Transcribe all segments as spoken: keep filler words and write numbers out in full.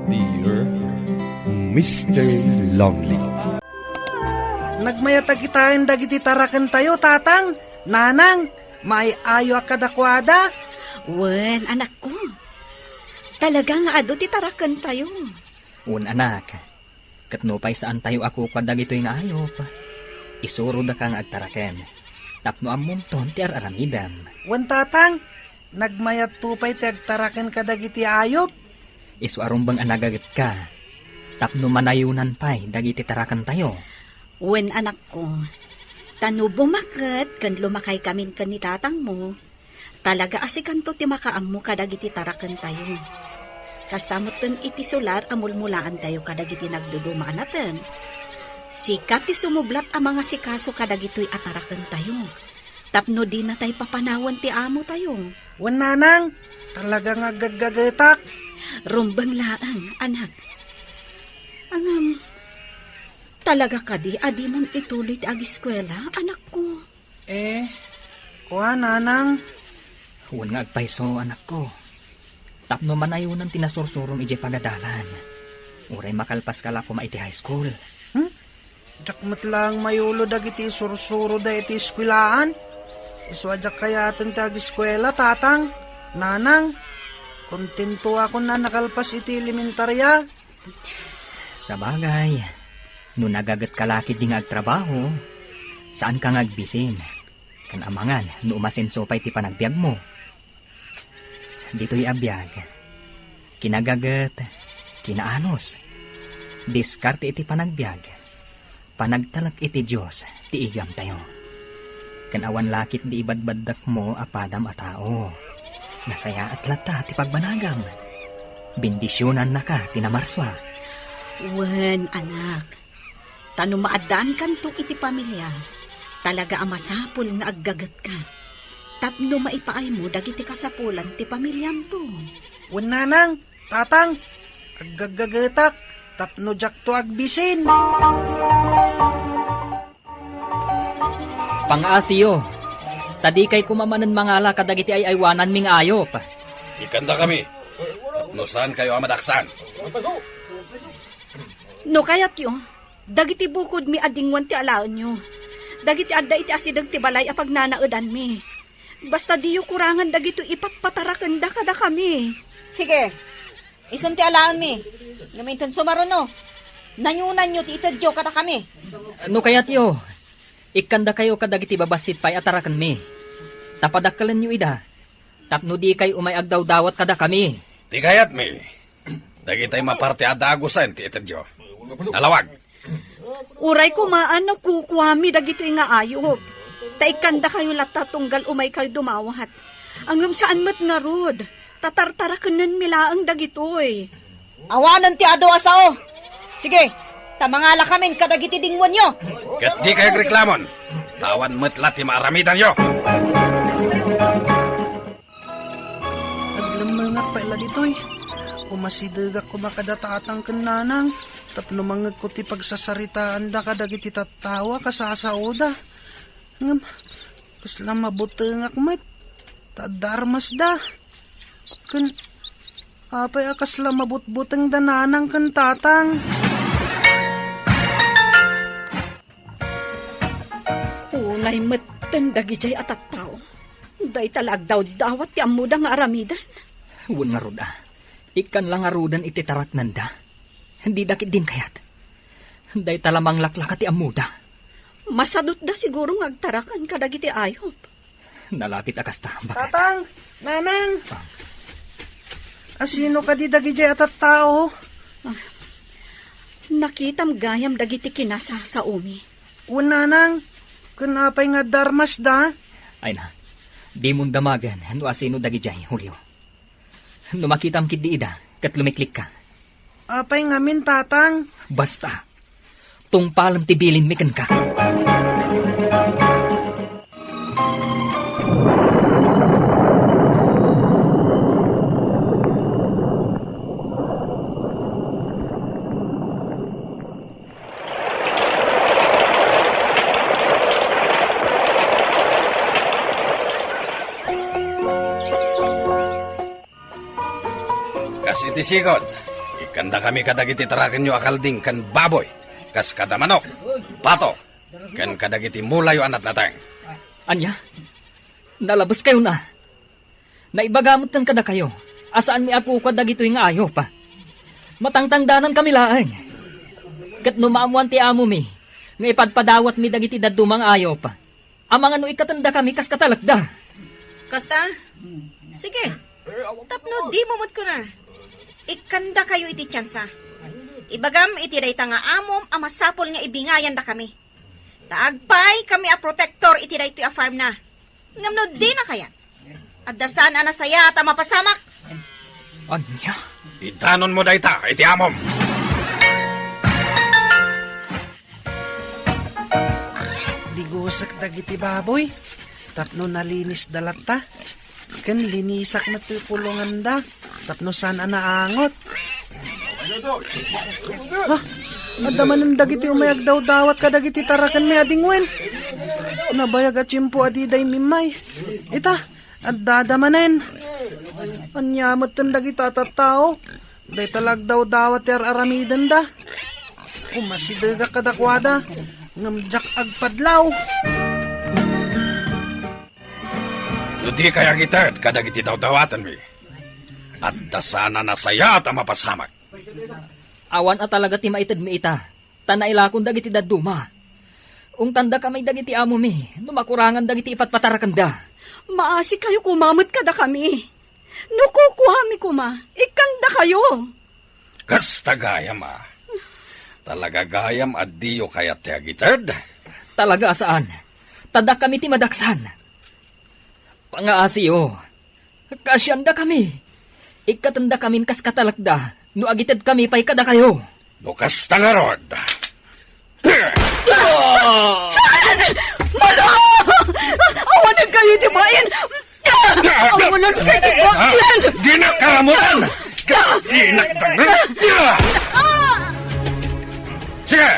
Dear Mister Lonely. Nagmayat a kitaen dagiti tarakentayo, Tatang, Nanang, maay-ayo a kadakuada. Wen, anakko. Talaga nga adu ti tarakentayo. Wen, anak. Ket nupay saantayo a kukua dagitoy nga ayup, isurodaka nga agtaraken tapno ammomton ti ar-aramidem. Wen, Tatang, nagmayatto pay ti agtaraken kadagiti ayup. Isu a rumbeng a nagagetka tapno manayonan pay dagiti tarakentayo. Wen, anakko, ta no bumaket ken lumakaykamin ken ni tatangmo, talaga a sikanto ti makaammo kadagiti tarakentayo. Kasta metten iti sular a mulmulaantayo kadagiti nagduduma a nateng. Sika ti sumublat a mangasikaso kadagitoy a tarakentayo, tapno dinatay papanawen ti amotayo. Wen, Nanang, talaga nga aggaggagetak. Rumbeng laeng, anak. Ngem, talaga kadi a dimon ituloy ti agiskuela, anakko? Eh, kua, Nanang. Wen nga agpayso, anakko. Tapno manayonan ti nasursurom idiay pagadalan. Uray makalpaska la koma iti high school. Hmm? Diak met laeng mayulo dagiti isursuroda iti eskuelaan. Isu a diak kayaten ti agiskuela, Tatang, Nanang. Kontentoakon a nakalpas iti elementaria. Sabagay, no nagagetka la ketdi nga agtrabaho, saanka nga agbisin. Ken amangan no umasenso pay ti panagbiagmo. Ditoy a biag, kinagaget, kinaanus, diskarte iti panagbiag, panagtalek iti Dios ti igamtayo. Ken awan la ketdi ibadbaddekmo a padam a tao. Nasayaat latta ti pagbanagam. Bendisionannaka ti namarsua. Wen, anak. Ta no maaddaankanto iti pamilia, talaga a masapul nga aggagetka tapno maipaaymo dagiti kasapulan ti pamiliamto. Wen, Nanang, Tatang, aggaggagetak tapno diakto agbisin. Pangaasiyo, ta dikay koma manen mangala kadagiti ay-aywananmi nga ayup. Ikkandakami, tapno saankayo a madaksan. No kayatyo, dagiti bukodmi a dingwen ti alaenyo. Dagiti adda iti asideg ti balay a pagnanaedanmi. Basta diyo kurangan dagitoy ipatpatarakenda kadakami. Sige, isun ti alaenmi. Ngem inton sumaruno, nayonanyo ti itedyo kadakami. No kayatyo, ikkandakayo kadagiti babassit pay a tarakenmi. Ta padakkelenyo ida, tapno dikay umay agdawdawat kadakami. Ti kayatmi, dagitay maparte a dagusen ti itedyo. Nalawag. Uray koma a no kukuami dagitoy nga ayup, ta ikkandakayo latta tunggal umaykayo dumawat. Ngem saan met ngarud, ta tartarakennenmi laeng dagitoy. Awanen ti adu a sao. Sige, ta mangalakamin kadagiti dingwenyo. Ket dikay agreklamon, ta awan met la ti maaramidanyo. Aglemmengak pay la ditoy. Umasidegak koma kada tatang ken nanang tapno mangngegko ti pagsasaritaanda kadagiti tattao a kasasaoda. Ngem, kasla mabutengak met, ta adda armasda. Ken, apay a kasla mabutbutengda nanang ken tatang? Unay metten dagidiay a tattao. Dayta la agdawdawat ti ammoda nga aramiden. Wen ngarud a, ikkan la ngaruden iti taraknenda. Dida ketdin kayat. Dayta la manglaklaka ti ammoda. Masadutda siguro nga agtaraken kadagiti ayup. Nalapit a kasta, baket. Tatang! Nanang! Ah. Asino kadi dagidiay a tattao? Ah, nakitam gayam dagiti kinasasaomi. Wen, nanang, ken apay nga adda armasda? Ay na, dimon damagen no asino dagidiay, Julio. No makitam ketdi ida, ket lumiklikka. Apay ngamin, tatang? Basta, tungpalem ti bilinmi kenka. Kas iti sigud, Ikkandakami kadagiti tarakenyo a kalding ken baboy, kas kada manok, pato, ken kadagiti mulayo a natnateng. Ania? Nalabeskayo na? Naibaga metten kadakayo a saanmi a kukua dagitoy nga ayup. Matangtangdanankami laeng. Ket no maammoan ti amomi nga ipadpadawatmi dagiti dadduma nga ayup, amangan no ikkatendakami kas katalekda. Kasta? Sige. Tapno dimo met kuna, ikkandakayo iti tiansa. Ibagam iti dayta nga amom a masapul nga ibingayandakami. Ta agpaykami a protektor iti daytoy a farm na. Ngem no dina kayat, adda saan a nasayaat a mapasamak. Ania? Idanonmo dayta iti amom. Digusek dagiti baboy tapno nalinisda latta. Ken linisak met toy kulonganda tapno saan a naangot. Ha? Adda manen dagiti umay agdawdawat kadagiti tarakenmi a dingwen. Nabayag a tiempo a dida immimmay. Ita, addada manen. Ania metten dagita a tattao? Dayta la agdawdawat ti ar-aramidenda. Umasidegak kadakuada, ngem diak agpadlaw. No dikay agited kadagiti dawdawatenmi, adda saan a nasayaat a mapasamak. Awan a talaga ti maitedmi ita, ta nailakon dagiti dadduma. Ungtandakami dagiti amomi no makurangan dagiti ipatpatarakenda. Maasikayo koma met kadakami. No kukuami koma, ikkandakayo. Kasta gayam a. Talaga gayam a diyo kayat ti agited? Talaga a saan. Ta dakami ti madaksan. Pangaasiyo. Kaasiandakami. Ikkatendakamin kas katalekda no agitedkami pay kadakayo. No kasta ngarud. Saan? Malo! Awanen kayo iti bain! Awanen kayo iti bain! Dinak karamutan! Dinak dangan! Sige!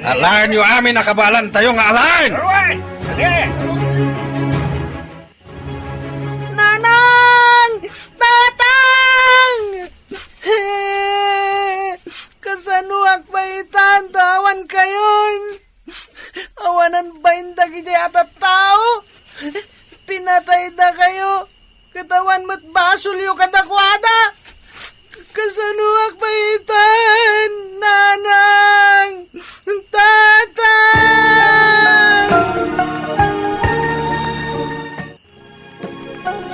Alaenyo amin a kabaelantayo nga alaen! Nanang! Tatang! Kasanoak pay itan, ta awan kayon? Awanan bain dagidiay a tattao? Pinataydakayo, ket awan met basolyo kadakuada. Kasanoak pay itan, Nanang? Tatang!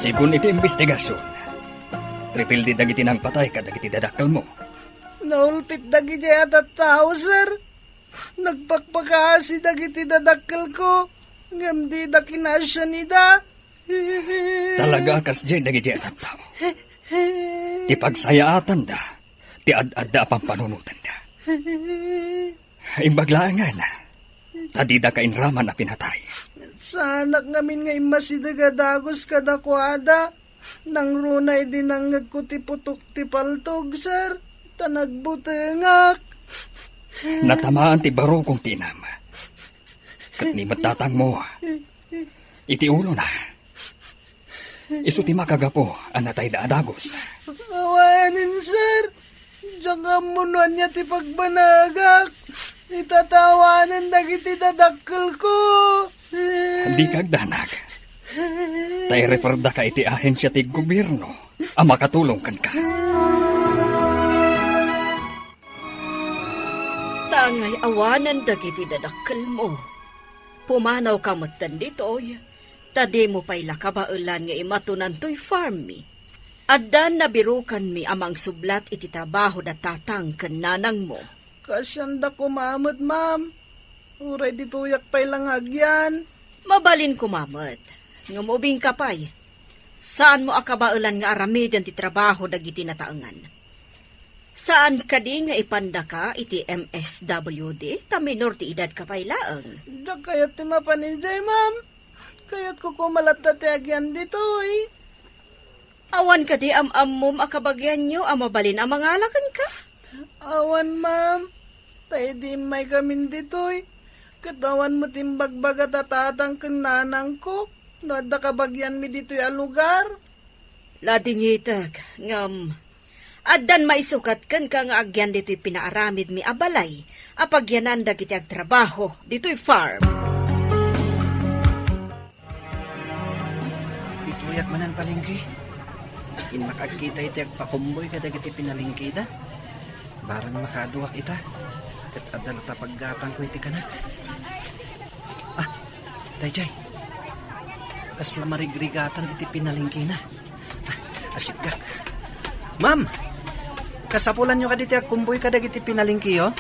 Segun iti imbestigasion, rebelde dagiti nangpatay kadagiti dadakkelmo. Naulpit dagiti a tattao, sir. Nagpakpakaasi dagiti dadakkelko, ngem dida kinaasian ida. Talaga a kasdiay dagiti a tattao. Ti pagsayaatanda, ti ad-adda a pampanunotanda. Imbag laengen, ta dida kainraman a pinatay. Saanak ngamin nga immasideg a dagus kadakuada. Nangruna idi nangngegko ti putok ti paltog, sir, ta nagbutengak. Natamaan ti barukong ti inam. Ket ni met tatangmo, iti ulona, isu ti makagapu a natayda a dagus. Awanen, sir. Diak ammo no ania ti pagbanagak. Itatawanen dagiti dadakkelko. Dika agdanag. Ta ireferda ka iti ahensia ti gobierno a makatulong kenka. Ta angay awanen dagiti dadakkelmo, pumanawka metten ditoy, ta dimo pay la kabaelan nga imatunan toy farmmi. Addan nabirukanmi a mangsublat iti trabaho da tatang ken nanangmo. Kaasianda koma met, ma'am. Uray ditoyak pay la nga agyan. Mabalin koma met, ngem ubingka pay. Saanmo a kabaelan nga aramiden ti trabaho dagiti nataengan. Saan kadi nga ipandaka iti M S W D ta minor ti edadka pay laeng? Diak kayat ti mapan idiay, ma'am. Kayatko koma latta ti agyan ditoy. Awan kadi am-ammom a kabagianyo a mabalin a mangala kenka? Awan, ma'am. Ta idi immaykamin ditoy, ket awan met imbagbaga ta tatang ken nanangko no adda kabagianmi ditoy a lugar. Ladingitek, ngem Addan maisukat kenka nga agyan ditoy pinaaramidmi a balay a pagyanan dagiti agtrabaho ditoy farm. Ditoyak manen palengke. Innak agkita iti agpakumboy kadagiti pinalengkeda. Barang makaduak ita, ket adda latta paggatangko iti kanak. Ah, daydiay. Kasla marigrigatan iti pinalengkena. Ah, asiddek. Ma'am, kasapulanyo kadi ti agkumboy kadagiti pinalengkeyo?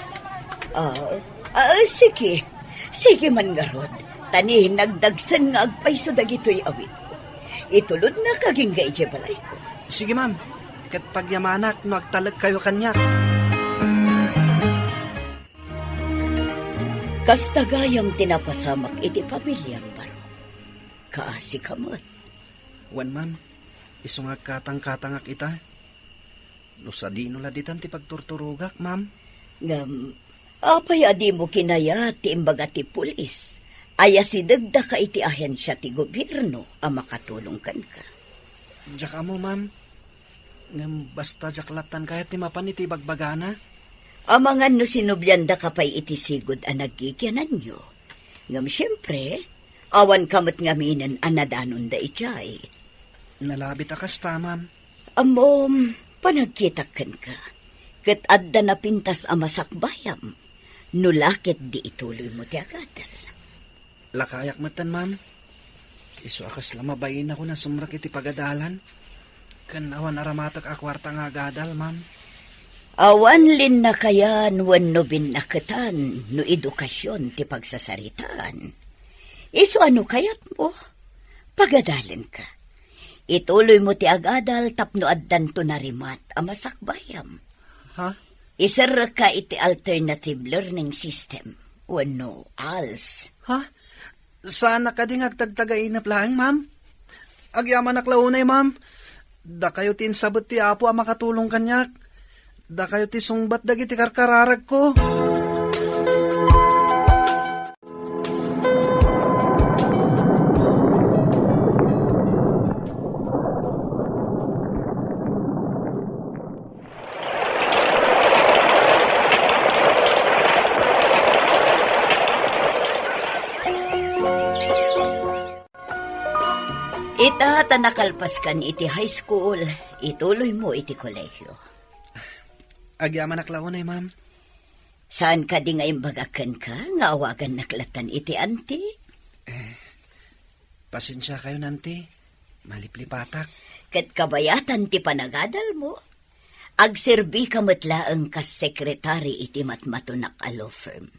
Ah, ah, sige. Sige man ngarud. Ta ni nagdagsen nga agpayso dagitoy awit. Itulodnak agingga idiay balayko. Sige, ma'am. Ket pagyamanak no agtalekkayo kaniak. Kasta gayam ti napasamak iti pamiliam, Baro. Kaasika met. Wen, ma'am. Isu nga agkatangkatangak ita. No sadino la ditan ti pagturturogak, ma'am? Ngem, apay a dimo kinayat ti imbaga ti pulis a yasidegdaka iti ahensia ti gobierno a makatulong kenka? Diak ammo, ma'am. Ngem basta diak lattan kayat ti mapan iti ibagbagana. Amangan no sinubliandaka pay iti sigud a naggigiananyo. Ngem siempre, awanka met ngaminen a nadanonda idiay. Nalabit a kasta, ma'am. Ammom, panagkitak kenka, ket adda napintas a masakbayam, no la ket di ituloymo ti agadal. Lakayak metten, ma'am. Isu a kasla mabainakon a sumrek iti pagadalan, ken awan aramatek a kuarta nga agadal, ma'am. Awan linnakayan wenno binnaketan no edukasion ti pagsasaritaan. Isu a no kayatmo, pagadalenka. Ituloymo ti agadal tapno addanto narimat a masakbayam. Ha? Iserrekka iti alternative learning system wenno als. Ha? Saanak kadi nga agtagtagainep laeng, ma'am? Agyamanak la unay, ma'am. Dakayo ti insabet ti Apo a makatulong kaniak. Dakayo ti sungbat dagiti karkararagko. Ita ta nakalpaskan iti high school, ituloymo iti kolehio. Agyamanak la unay, ma'am. Saan kadi nga imbaga kenka nga awagannak lattan iti anti? Eh, pasensiakayon, anti. Maliplipatak. Ket kabayatan ti panagadalmo, agserbika met laeng kas sekretari iti matmatunak a law firm.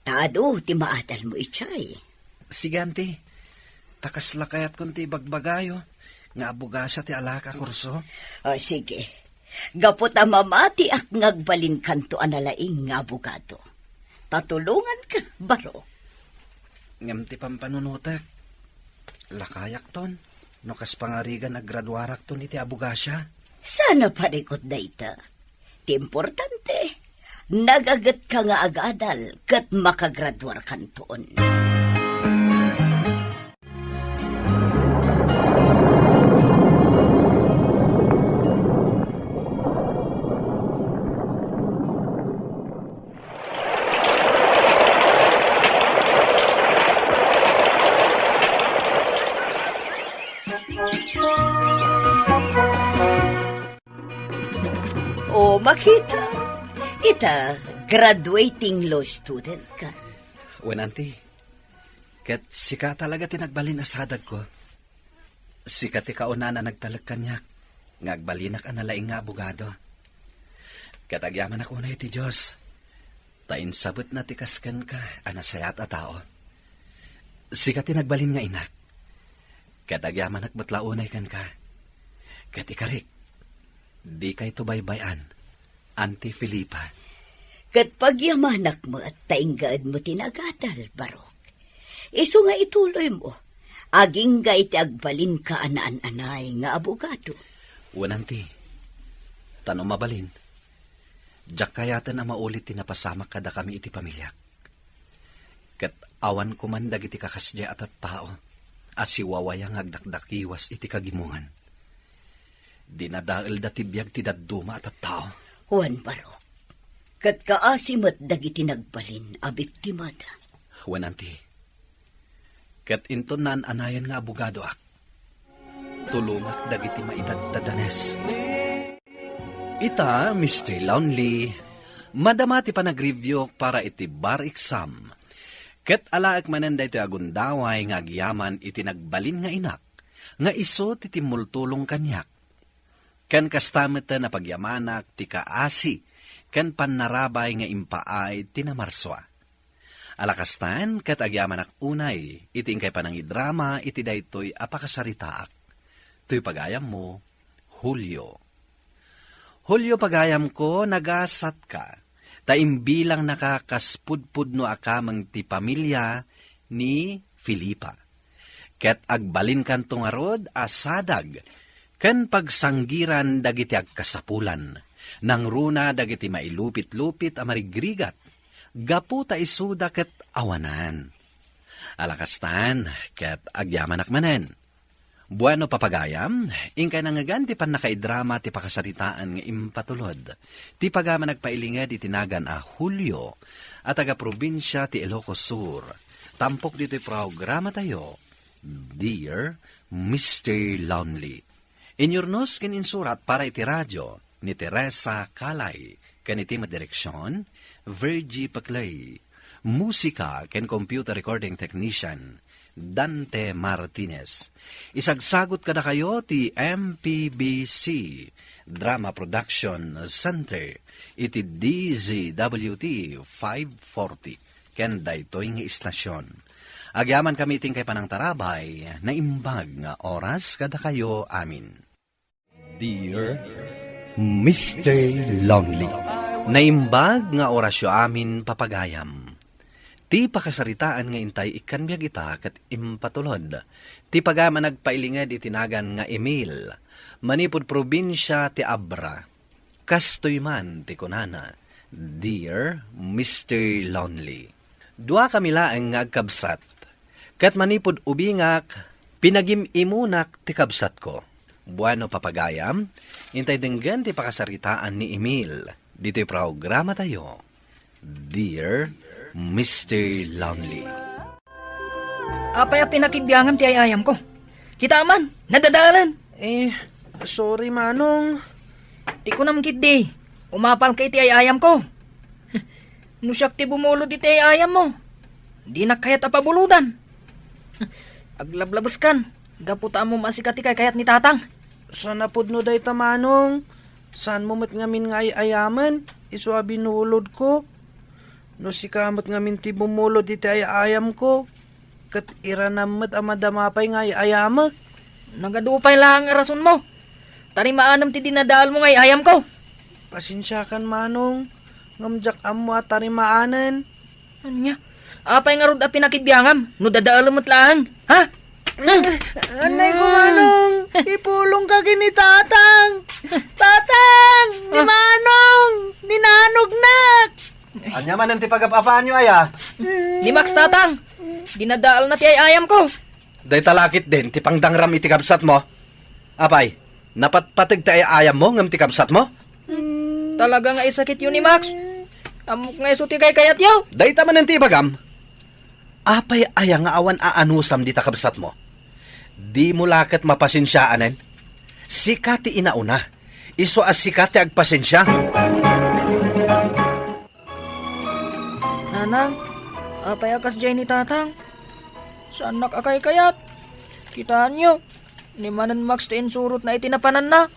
Ta adu ti maadalmo idiay. Sige, anti. Ta kasla kayatkon ti ibagbagayo nga abogasa ti alaak a kurso. O, sige. Gapu ta mamatiak nga agbalinkanto a nalaing nga abogado. Ta tulonganka, Baro. Ngem ti pampanunotek, lakayakton no kas pangarigan agraduarakton iti abogasia. Saan a parikut dayta. Ti importante, nagagetka nga agadal ket makagraduarkanton. O, makita. Ita, graduating law student ka. Wen, anti. Ket sika talaga ti nagbalin a sadagko. Sika ti kaunaan a nagtalek kaniak nga agbalinak a nalaing nga abogado. Ket agyamanak unay iti Dios, ta insabetna ti kas kenka a nasayaat a tao. Sika ti nagbalin nga inak. Ket agyamanak met la unay kenka. Ket ikarik, dikayto baybay-an, Anti Felipa. Ket pagyamanak met ta inggaedmo ti nagadal, Barok. Isu nga ituloymo, agingga iti agbalinka a naan-anay nga abogado. Wen, anti, ta no mabalin, diak kayaten a maulit ti napasamak kadakami iti pamiliak. Ket awan koman dagiti kakasdiay a tattao a siwawaya nga agdakdakiwas iti kagimongan. Dinadaelda ti biag ti dadduma a tattao. Wen, Barok. Ket kaasi met dagiti nagbalin a biktimada. Wen, Auntie. Ket inton naan-anayan nga abogadoak, tulongak dagiti maidaddadanes. Ita, Mister Lonely, madama ti panagreviewk para iti bar exam. Ket alaek manen daytoy a gundaway nga agyaman iti nagbalin nga inak, nga isu ti timmultulong kaniak. Ken kasta met a pagyamanak ti kaasi ken pannarabay nga impaay ti namarsua. Alakastan, ket agyamanak unay iti inkay panangidrama iti daytoy a pakasaritaak. Toy pagayammo, Julio. Julio, pagayamko, nagasatka, ta imbilangnaka kas pudpudno a kameng ti pamilia ni Felipa. Ket agbalinkanto ngarud a sadag ken pagsanggiran dagiti agkasapulan, nangruna dagiti mailupit-lupit a marigrigat, gapu ta isuda ket awanan. Alakastan, ket agyamanak manen. Bueno, papagayam, inkay nangngegan ti pannakaidrama ti pakasaritaan nga impatulod ti pagayam a nagpailinged iti nagan a Julio a taga-probinsia ti Ilocos Sur. Tampok ditoy programatayo, Dear Mister Lonely. Inyurnos ken insurat para iti radio ni Teresa Calay, ken iti met direksion, Virgie Paclay. Musika ken computer recording technician, Dante Martinez. Isagsagot kadakayo ti M P B C Drama Production Center iti D Z W T five forty ken daytoy nga istasion. Agyamankami iti inkay panangtarabay, naimbag nga oras kadakayo amin. Dear Mister Lonely. Naimbag nga orasyo amin, papagayam. Ti pakasaritaan nga intay ikkan biag ita ket impatulod ti pagayam a nagpailinged iti nagan nga Emil, manipud probinsia ti Abra. Kastoy man ti kunana, Dear Mister Lonely. Duakami laeng nga agkabsat, ket manipud ubingak, pinagim-imunak ti kabsatko. Bueno, papagayam, intay denggen ti pakasaritaan ni Emil ditoy programatayo, Dear Mister Lonely. Apay a pinakibiangam ti ay-ayamko? Kita man, nadadalan. Eh, sorry, Manong. Ti kunam ketdi, umapalka iti ay-ayamko. No siak ti bumulod iti ay-ayammo, dinak kayat a pabulodan. Aglablabeskan, gapu ta ammom a sika ti kaykayat ni Tatang. Saan a pudno dayta, Manong. Saanmo met ngamin nga ay-ayamen, isu a binulodko. No sika met ngamin ti bumulod iti ay-ayamko, ket iranam met a madama pay nga ay-ayamek. Nagadu pay laeng a rasonmo. Tarimaanem ti dinadaalmo nga ay-ayamko. Pasensiakan, Manong, ngem diak ammo a tarimaanen. Ania? Apay ngarud a pinakibiangam no dadaelem met laeng, ha? Anay ko, Manong, ipulongka ken ni Tatang. Tatang, ni Manong, ni nanognak. Ania manen ti pagap-apaanyo aya? Ni Max, Tatang, dinadaalna ti ay-ayamko. Dayta la ketdin ti pangdangram iti kabsatmo. Apay, napatpateg ti ay-ayammo ngem ti kabsatmo? Talaga nga isakityo ni Max. Ammok nga isu ti kaykayatyo. Dayta manen ti ibagam. Apay aya nga awan aanusam dita kabsatmo? Dimo la ket mapasensiaanen? Sika ti inauna. Isu a sika ti agpasensia. Nanang, apay a kasdiay ni Tatang? Saannak a kaykayat. Kitaenyo, ni manen Max ti insurotna iti napananna.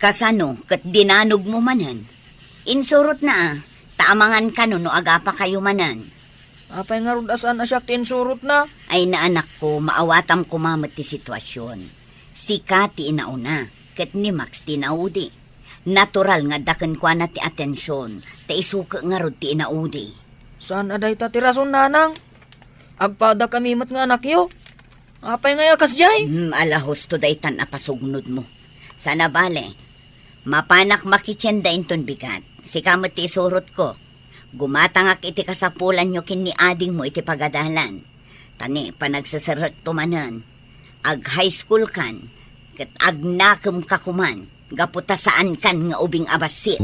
Kasano ket dinanogmo manen? Insurotna a, ta amangan kano no agapakayo manen. Apay ngarud a saan a siak ti insurotna? Ay, anakko, maawatam koma met ti situasion. Sika ti inauna, ket ni Max ti inaudi. Natural nga adda kenkuana ti atension, ta isu ket ngarud ti inaudi. Saan a dayta ti rason, Nanang? Agpadakami met nga anakyo. Apay ngay a kasdiay? Hmm, ala husto daytan a pasugnodmo. Saan a bale, mapanak makitienda inton bigat. Sika met ti isurotko. Gumatangak iti kasapulanyo ken ni adingmo iti pagadalan. Ta ni panagseserrekto manen, ag-high school kan, Ket agnakemka koman, gapu ta saankan nga ubing a bassit.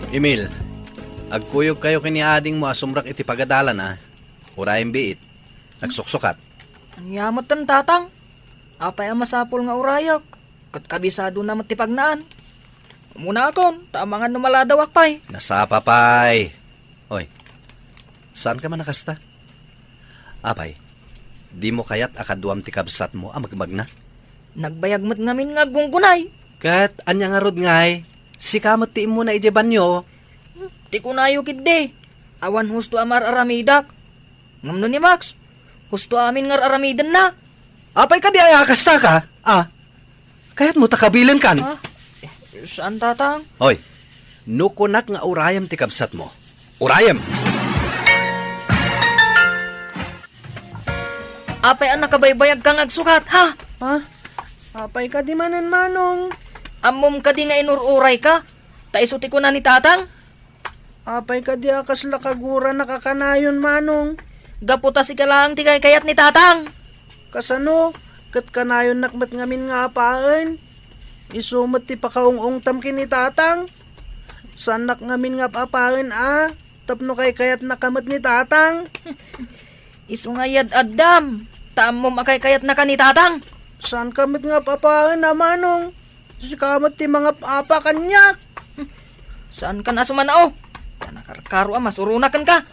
Emil, agkuyogkayo ken ni adingmo a sumrek iti pagadalan a. Urayem biit. Agsuksukat. Ania metten, Tatang? Apay a masapul nga urayek? Ket kabisadona met ti pagnaan. Umunakon, ta amangan no maladawak pay. Nasapa pay. Oy, saanka man a kasta? Apay, dimo kayat a kaduam ti kabsatmo a magmagna? Nagbayag met ngamin nga aggunggunay. Ket ania ngarud ngay? Sika met ti immuna idiay banio. Hmm, ti kunayo ketdi, awan husto a mar-aramidak. Ngem no ni Max, husto amin nga ar-aramidenna. Apay kadi aya a kastaka? Ah, kayatmo ta kabilenkan? Ah, saan, Tatang. Hoy, no kunak nga urayem ti kabsatmo, urayem! Apay a nakabaybayagka nga agsukat, ha? Ha? Apay kadi manen, Manong? Ammom kadi nga inur-urayka? Ta isu ti kuna ni Tatang? Apay kadi a kasla kaguranak a kanayon, Manong? Gapu ta sika laeng ti kaykayat ni Tatang. Kasano? Ket kanayonnak met ngamin nga apaen? Isu met ti pakaung-ungtam ken ni Tatang. Saannak ngamin nga ap-apaen a tapno kaykayatnaka met ni Tatang. Isu nga iyad-addam, ta ammom a kaykayatnaka ni Tatang. Saanka met nga ap-apaen a, Manong? Sika met ti mangap-apa kaniak. Saankan a sumanao. Ta nakarkaro a masurona kenka.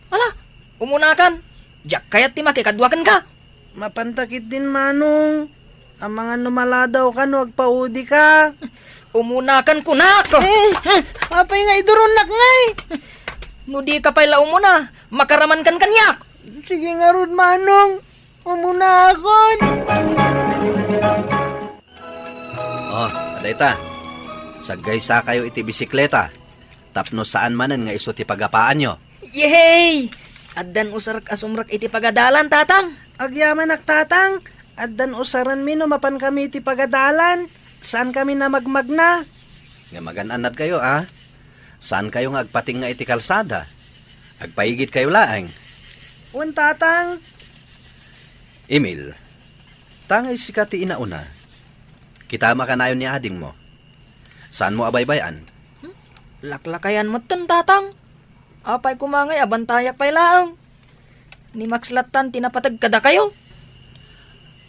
Ala, umunakan. Diak kayat ti makikadua kenka. Mapanta ketdin, Manong. Amangan no maladawka no agpaudika. Umunakan kunak. Eh, apay nga iduronnak ngay? No dika pay la umuna, makaramankan kaniak. Sige ngarud, Manong. Umunakon. Oh, adda ita. Saggaysakayo iti bisikleta, tapno saan manen nga isu ti pagapaanyo. Yehey! Addan usarek a sumrek iti pagadalan, Tatang. Agyamanak, Tatang. Addan usarenmi no mapankami iti pagadalan. Saankami a magmagna. Nga magan-annadkayo, a? Saankayo nga agpatingga iti kalsada. Agpaigitkayo laeng. Wen, Tatang. Emil, ta nga sika ti inauna, kitam a kanayon ni adingmo. Saanmo a baybay-an? Hmm? Laklakayan metten, Tatang. Apay koma ngay a bantayak pay laeng? Ni Max lattan ti napateg kadakayo.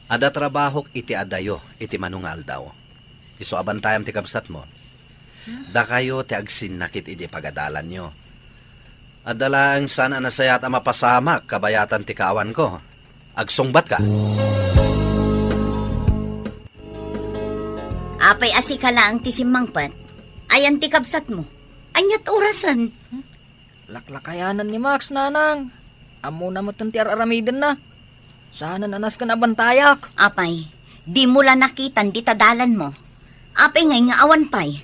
Adda trabahok iti adayo iti mano nga aldaw. Isu a bantayam ti kabsatmo. Dakayo ti agsinnakit iti pagadalanyo. Adda laeng saan a nasayaat a mapasamak kabayatan ti kaawanko. Agsungbatka. Apay a sika laeng ti simmangpet? Ayan ti kabsatmo? Aniat orasen? Laklakayanan ni Max, Nanang. Ammona metten ti ar-aramidenna. Saanen a nasken a bantayak. Apay, dimo la nakitan dita dalanmo? Apay ngay nga awan pay?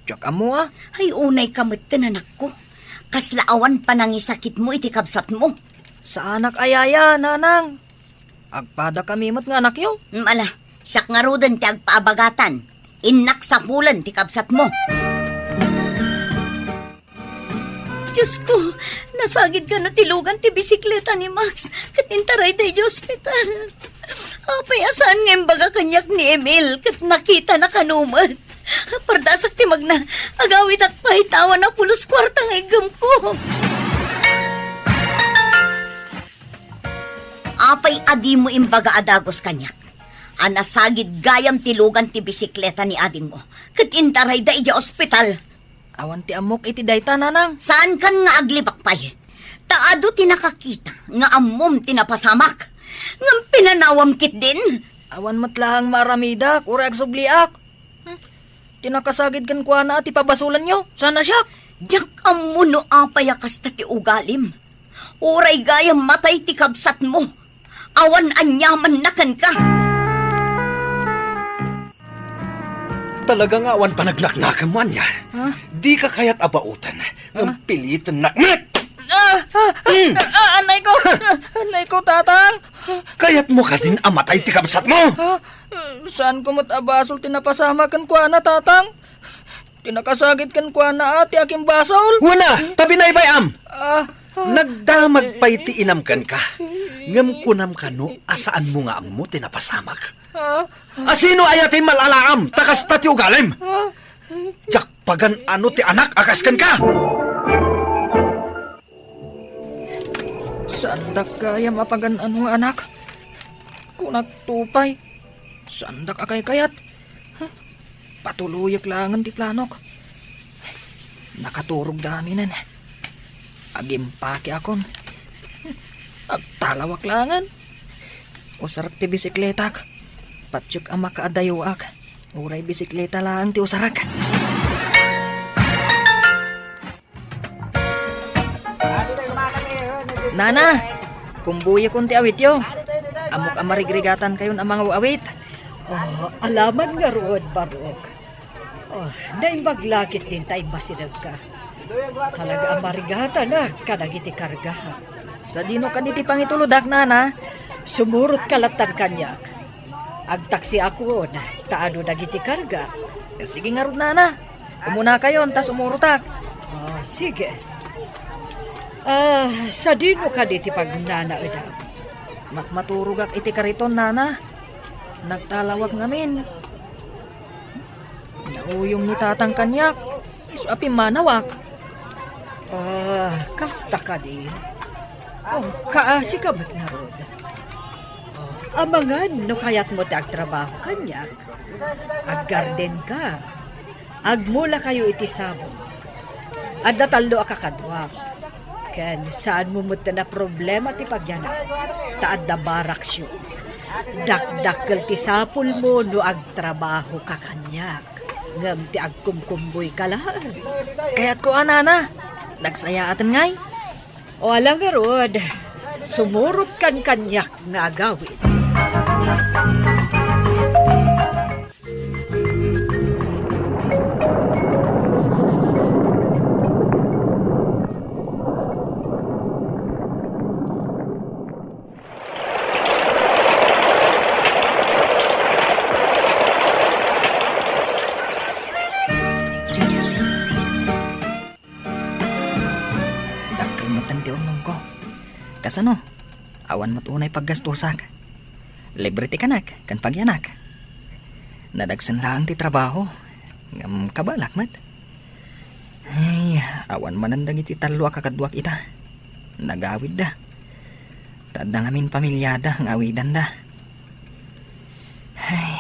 Diak ammo a. Ay, unayka metten, anakko. Kasla awan panangisakitmo iti kabsatmo. Saanak a yaya, Nanang. Agpadakami met nga anakyo. Mm, ala, siak ngaruden ti agpaabagatan. Innak sapulen ti kabsatmo. Diosko, nasagidka no ti lugan ti bisikleta ni Max ket intarayda idiay ospital. Apay a saan nga imbaga kaniak ni Emil ket nakitana kano met? Pardasak ti magna, agawidak pay ta awan a pulos kuarta nga iggemko. Apay a dimo imbaga a dagus kaniak a nasagid gayam ti lugan ti bisikleta ni adingmo ket intarayda idiay ospital? Awan ti ammok iti dayta, Nanang. Saankan nga aglibak pay? Ta adu ti nakakita nga ammom ti napasamak. Ngem pinanawam ketdin. Awan met laeng maaramidak, uray agsubliak. Hmm. Ti nakasagid kenkuana a ti pabasolanyo, saan a siak? Diak ammo no apay a kasta ti ugalim. Uray gayam matay ti kabsatmo, awan aniamanna kenka. Talaga nga awan panagnaknakemmo ania? Ha? Dika kayat a baoten, ngem pilitennak met! Ah, ah, ah, Hmm. ah, anay ko! Anay ko, Tatang! Kayatmo kadin a matay ti kabsatmo? Ah, saan ko met a basol ti napasamak kenkuana, Tatang? Ti nakasagid kenkuana a ti akimbasol. Wen a, ta binaybay-am! Ah, Nagdamag pay ti inam kenka, ngem kunam kano a saanmo nga ammo ti napasamak? A sino aya ti mal-alaam ta kasta ti ugalim? Diak pagan-ano ti anak a kas kenka. Saandak gayam a pagan-ano nga anak. Kunakto pay, saandak a kaykayat. Patuloyek laengen ti planok. Nakaturogda aminen. Agimpakeakon. Agtalawak laengen. Usarek ti bisikletak. Patiek a makaadayoak. Uray bisikleta laeng ti usarek. Nana, kumbuyekon ti awityo. Ammok a marigrigatankayon a mangaw-awit. Oh, alaman ngarud, Barok. Oh, naimbag la ketdin ta immasidegka. Talaga a marigatanak kadagiti karga. Sadino kadi ti pangitulodak, Nana? Sumurotka lattan kaniak. Agtaksiakon, ta adu dagiti karga. Sige ngarud, Nana. Umunakayon, ta sumurotak. Oh, sige. Ah, sadino kadi ti pagnanaedam? Makmaturogak iti kariton, Nana. Nagtalawak ngamin. Nauyong ni Tatang kaniak, isu a pimmanawak. Ah, kasta kadi? Oh, kaasika met ngarud. Oh, amangan no kayatmo ti agtrabaho kaniak. Aggardenka. Agmulakayo iti sabong. Adda tallo a kakaduam. Ken saanmo met a problema ti pagyanak, ta adda baraksyo. Dakdakkel ti sapulmo no agtrabahoka kaniak, ngem ti agkumkumboyka laeng. Kayatko a, Nana. Nagsayaaten ngay? O ala ngarud, sumurotkan kaniak nga agawid. Dakkel metten ti urnongko. Kasano? Awan met unay paggastosak. Libre ti kanak ken pagyanak. Nadagsen laeng ti trabaho, ngem kabalak met. Ay, awan manen dagiti tallo a kakaduak ita. Nagawidda. Ta adda ngamin pamiliada nga awidanda. Ay,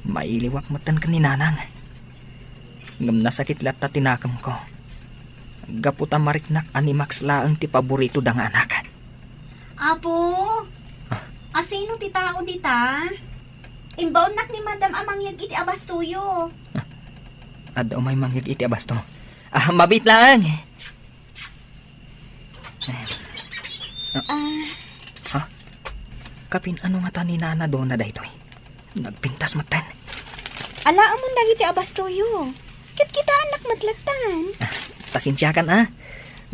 mailiwak metten ken ni Nanang. Ngem nasakit latta ti nakemko. Gapu ta mariknak a ni Max laeng ti paboritoda nga anak. Apo, Ah. Asino ti tao dita? Imbaonnak ni Madam a mangyeg iti abastoyo. Ah, adda umay mangyeg iti abasto. Ah, mabiit laeng. Ah. Ha? Kapin-ano ngata ni Nana Dona daytoy? Nagpintas metten. Alaamon dagiti abastoyo. Ket kitaennak met lattan. Ah, pasensiakan a.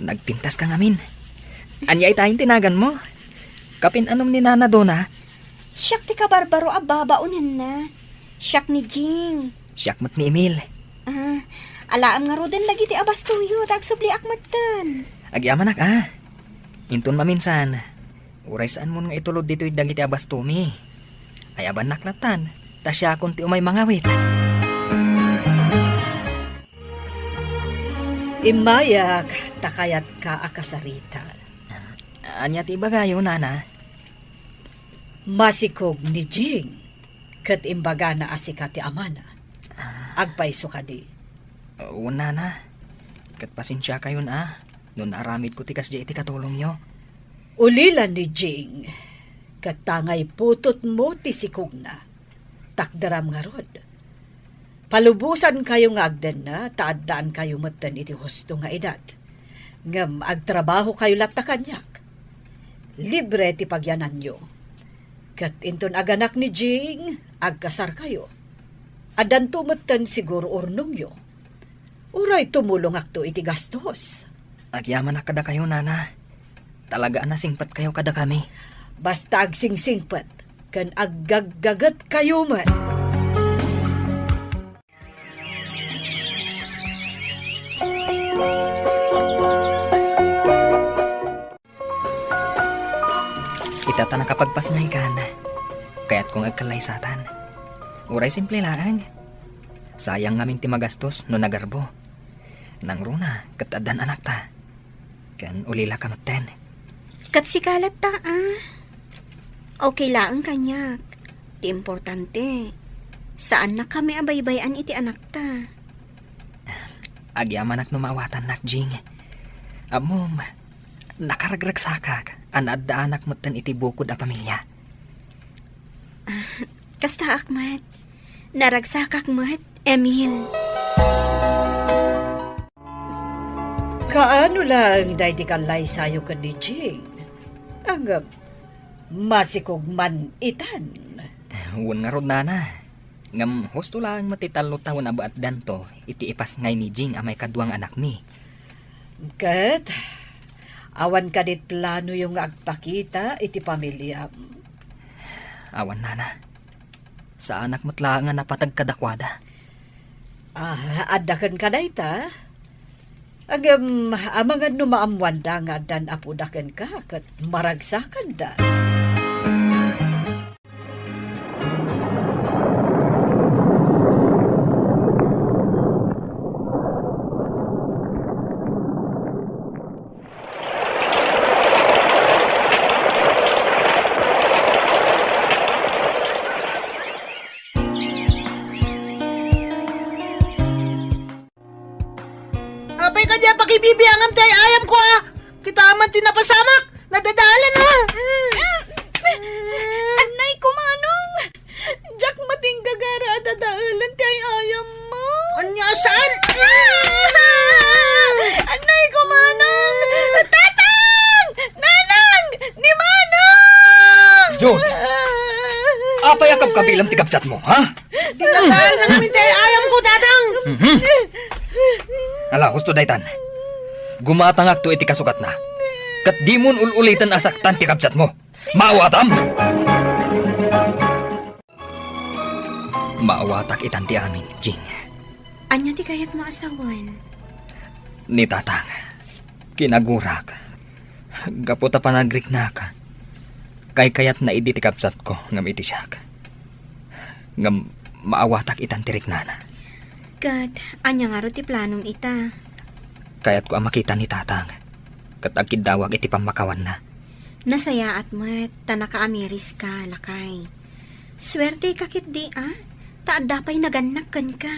Nagpintaska ngamin. Ania itayen ti naganmo? Kapin-anom ni Nana Dona? Siak ti kabarbaro a babaonenna. Siak ni Jing. Siak met ni Emil. Ah, alaam ngaruden dagiti abastoyo, ta agsubliak metten. Agyamanak a. Inton maminsan, uray saanmon nga itulod ditoy dagiti abastomi. Ayabannak lattan, ta siakon ti umay mangawit. Immayak, ta kayatka a kasaritan. Ania ti ibagayo, Nana? Masikog ni Jing, ket imbagana a sika ti amana. Ah. Agpayso kadi? Wen, Nana. Ket pasensiakayon a, no naaramidko ti kasdiay iti katulongyo. Ulila ni Jing, ket tangay putotmo ti sikogna. Takderam ngarud. Palubosankayo nga agdenna, ta addaankayo metten iti husto nga edad. Ngem agtrabahokayo latta kaniak. Libre ti pagyananyo. Ket inton aganak ni Jing, agkasarkayo. Addanto metten siguro urnongyo. Uray tumulongakto iti gastos. Agyamanak kadakayo, Nana. Talaga a nasingpetkayo kadakami. Basta agsingsingpet ken aggaggagetkayo met. Dayta nakapagpasngaykan, kayatko nga agkallaysatan. Uray simple laeng. Sayang ngamin ti magastos no nagarbo. Nangruna, ket addan anakta. Ken ulilaka metten. Ket sika latta, a. Okay laeng kaniak. Ti importante, saannakami a baybay-an iti anakta. Agyamanak no maawatannak, Jing. Ammom, nakaragragsakak a naaddaanak metten iti bukod a pamilia. Kastaak met. Naragsakak met, Emil. Kaano laeng daydi kallaysayo ken ni Jing? Ngem, masikog man itan. Wen ngarud, nana. Ngem husto laeng met ti tallo tawen a baetdanto iti ipasngay ni Jing a maikadua nga anakmi. Ket, awan kadi planoyo nga agpakita iti pamiliam? Awan, nana. Saanak met laeng a napateg kadakuada. Ah, adda kenka dayta? Ngem, amangan no maammoanda nga addan apoda kenka ket maragsakanda. Apay kadi a pakibibiangam ti ay-ayamko, a? Kita man ti napasamak, nadadalan, a? Annay ko, manong! Diak matinggagara a dadaelan ti ay-ayammo. Ania saan? Ah! Annay ko, manong! Tatang! Nanang! Ni manong! Jude! Apay a kabkabilam ti kabsatmo, ha? Dinadal na ngamin ti ay-ayamko, Tatang! Mhm. Ala, husto daytan. Gumatangakto iti kasukatna. Ket dimon ul-uliten a saktan ti kabsatmo. Maawatam! Maawatak itan ti amin, Jing. Ania ti kayatmo a sawen? Ni Tatang, kinagurak. Gapu ta panagriknak, kaykayatna idi ti kabsatko ngem iti siak. Ngem maawatak itan ti riknana. Ket ania ngarud ti planom ita? Kayatko a makita ni Tatang, ket agkiddawak iti pammakawanna. Nasayaat met ta nakaamiriska, lakay. Suerteka ketdi, a? Ta adda pay nagannak kenka.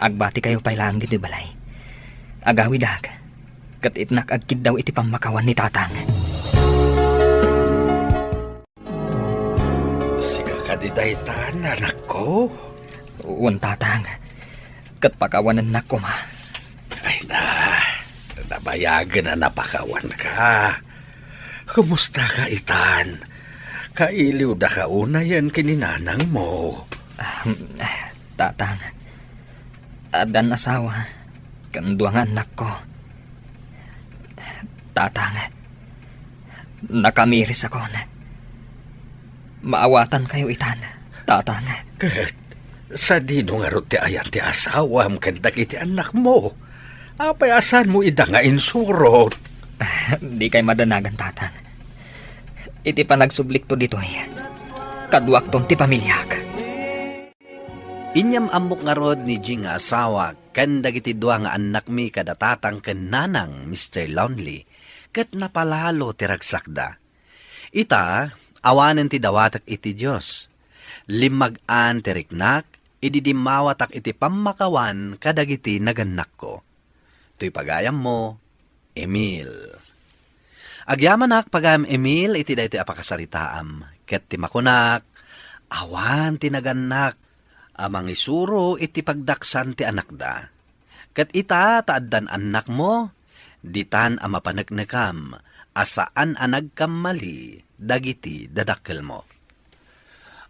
Agbatikayo pay laeng ditoy balay. Agawidak, ket itnak agkiddaw iti pammakawan ni Tatang. Sika kadi daytan, anakko? Wen, Tatang. Ket pakawanennak koma. Ay na, nabayagen a napakawanka. Kumustaka itan? Kailiwdaka unayen ken ni nanangmo. Ahem, Tatang, addan asawa ken dua nga annakko. Tatang, nakamirisakon. Maawatankayo itan, Tatang. Ket sadino ngarud ti ayan ti asawam ken dagiti annakmo? Apay a saanmo ida nga insurot? Dikay madanagan, Tatang. Iti panagsublikto ditoy, kaduakton ti pamiliak. Inyam-ammok ngarud ni Jing nga asawa ken dagiti dua nga annakmi kada tatang ken nanang, Mister Lonely, ket napalalo ti ragsakda. Ita, awanen ti dawatek iti Dios. Limmag-an ti riknak idi dimmawatak iti pammakawan kadagiti nagannakko. Toy pagayammo, Emil. Agyamanak, pagayam Emil, iti daytoy a pakasaritaam, ket ti makunak, awan ti nagannak a mangisuro iti pagdaksan ti anakda. Ket ita ta addan annakmo, ditan a mapaneknekam a saan a nagkammali dagiti dadakkelmo.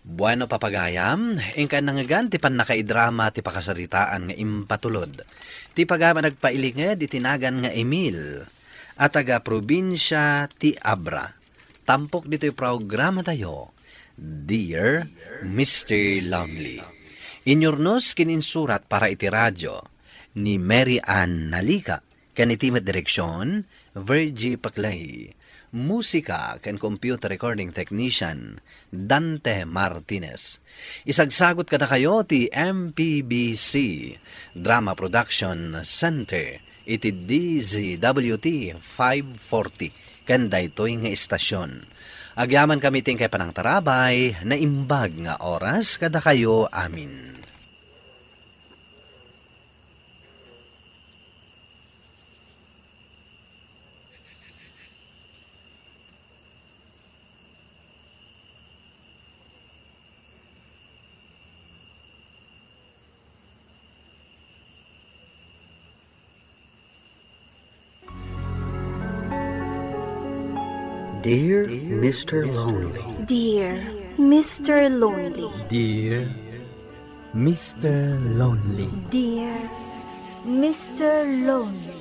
Bueno, papagayam, inka nangngegan ti pannakaidrama ti pakasaritaan nga impatulod ti pagayam a nagpailinged iti nagan nga Emil a taga-probinsia ti Abra. Tampok ditoy programatayo, Dear Mister Lonely. Inyurnos ken insurat para iti radio ni Mary Ann Nalica, ken iti met direksion, Virgie Paclay. Musika ken computer recording technician, Dante Martinez. Isagsagut kadakayo ti M P B C Drama Production Center iti D Z W T five forty ken daytoy nga istasion. Agyamankami ti inkay panangtarabay, naimbag nga oras kadakayo amin. Dear Mister Lonely. Dear Mister Lonely. Dear Mister Lonely. Dear Mister Lonely.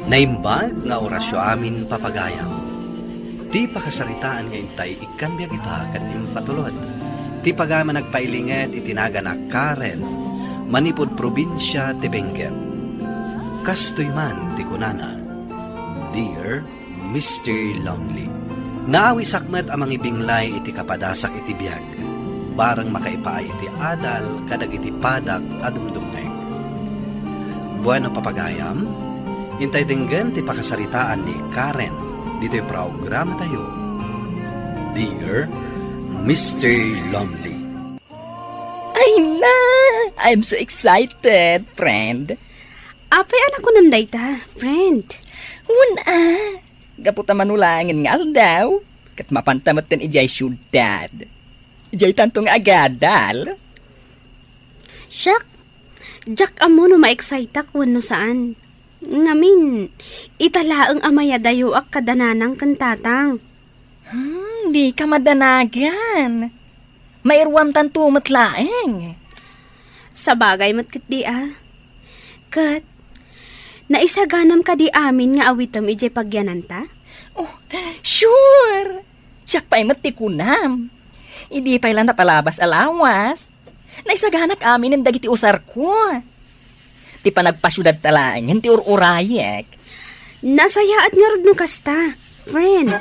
Naimbag nga orasyo amin, papagayam. Ti pakasaritaan nga intay ikkan biag ita ket impatulod. Ti pagayam a nagpailinget iti nagan a Karen, manipud probinsia ti Benguet. Kastoy man ti kunana, Dear Mister Lonely. Naawisak met a mangibinglay iti kapadasak iti biag, bareng makaipaay iti adal kadagiti padak a dumdumngeg. Bueno, papagayam, intay denggen ti pakasaritaan ni Karen ditoy programatayo, Dear Mister Lonely. Ay na! I'm so excited, friend. Apay a nakunam dayta, friend? Wen a, gapu ta manulangen nga aldaw, ket mapanta metten idiay siudad. Idiay tanto nga agadal. Siak, diak ammo no ma-exciteak wenno saan. Ngamin, ita laeng a mayadayoak kada nanang ken tatang. Hmm, dika madanagan. Mairuamtanto met laeng. Sabagay met ketdi a. Ket, naisaganam kadi amin nga awitem idiay pagyananta? Oh, sure! Siak pay met ti kunam. Idi pay la napalabas a lawas, naisaganak aminen dagiti usarko. Ti panagpasiudadta laengen ti ur-urayek. Nasayaat ngarud no kasta, friend.